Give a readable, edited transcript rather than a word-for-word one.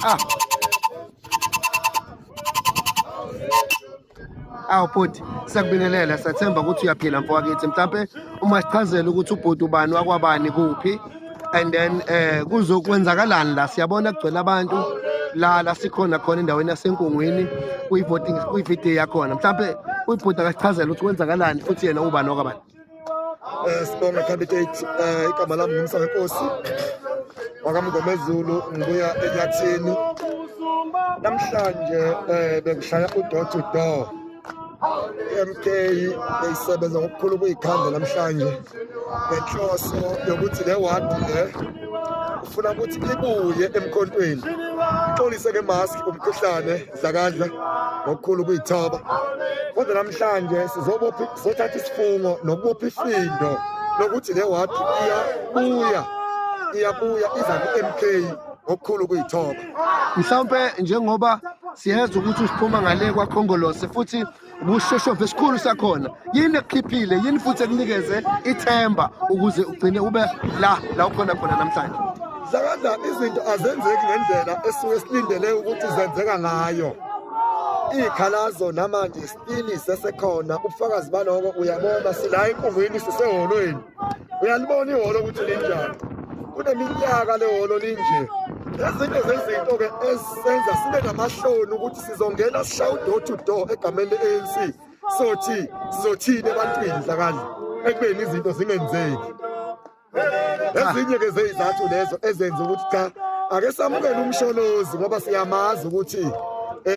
Ah. Awu bhuti, siyakubingelela, siyathemba ukuthi uyaphila mfowakethu. Mhlampe uma sichazela ukuthi ubhuti ubani wakwabani kuphi and then kuzokwenzakalani la. Siyabona kugcwele abantu la sikhona khona endaweni yaseNkungwini kuyi-voting kuyi-video yakhona. Mhlampe ubhuti akasichazele ukuthi kwenzakalani futhi yena ubani wakwabani. Sibonge candidate, igama lami nguMsa wenkosi wakaMngomezulu, ngibuya eNyathini. Namhlanje bekushaya u-door to door. I-MK beyisebenza ngokukhulu ukuyikhanda namhlanje ngenhloso yokuthi le wadi le ufuna ukuthi ibuye emkhontweni. Ixolise ke mask umkhuhlane dlakadla ngokukhulu ukuyithoba. Kodwa namhlanje sizobopha, sizothatha isifungo nokubopha ifindo lokuthi le wadi iyabuya, iyabuya iza ku-MK ngokukhulu ukuyithoba. Mhlawumpe njengoba siyezwa ukuthi usiphuma ngale kwaKhongolose futhi ubushoshovu esikhulu sakhona, yini ekukhiphile, yini futhi ekunikeze ithemba ukuze ugcine ube la ukhona khona namhlanje? Dlakadla, izinto azenzeki ngendlela esuke silindele ukuthi zenzeka ngayo. Iy'khalazo namanje still sesekhona. Ubufakazi baloko uyabona, sila eNkungwini, sisehholweni, uyalibona ihholo ukuthi linjani. Kuneminyaka le hholo linje. Ezinye zezinto-ke ezisenza sibe namahloni ukuthi sizongena sishaye u-door to door egameni le-ANC, sothi sizothini ebantwini, Dlakadla, ekubeni izinto zingenzeki. Ezinye-ke zeyizathu lezo ezenza ukuthi cha, ake samukele uMsholozi ngoba siyamazi ukuthi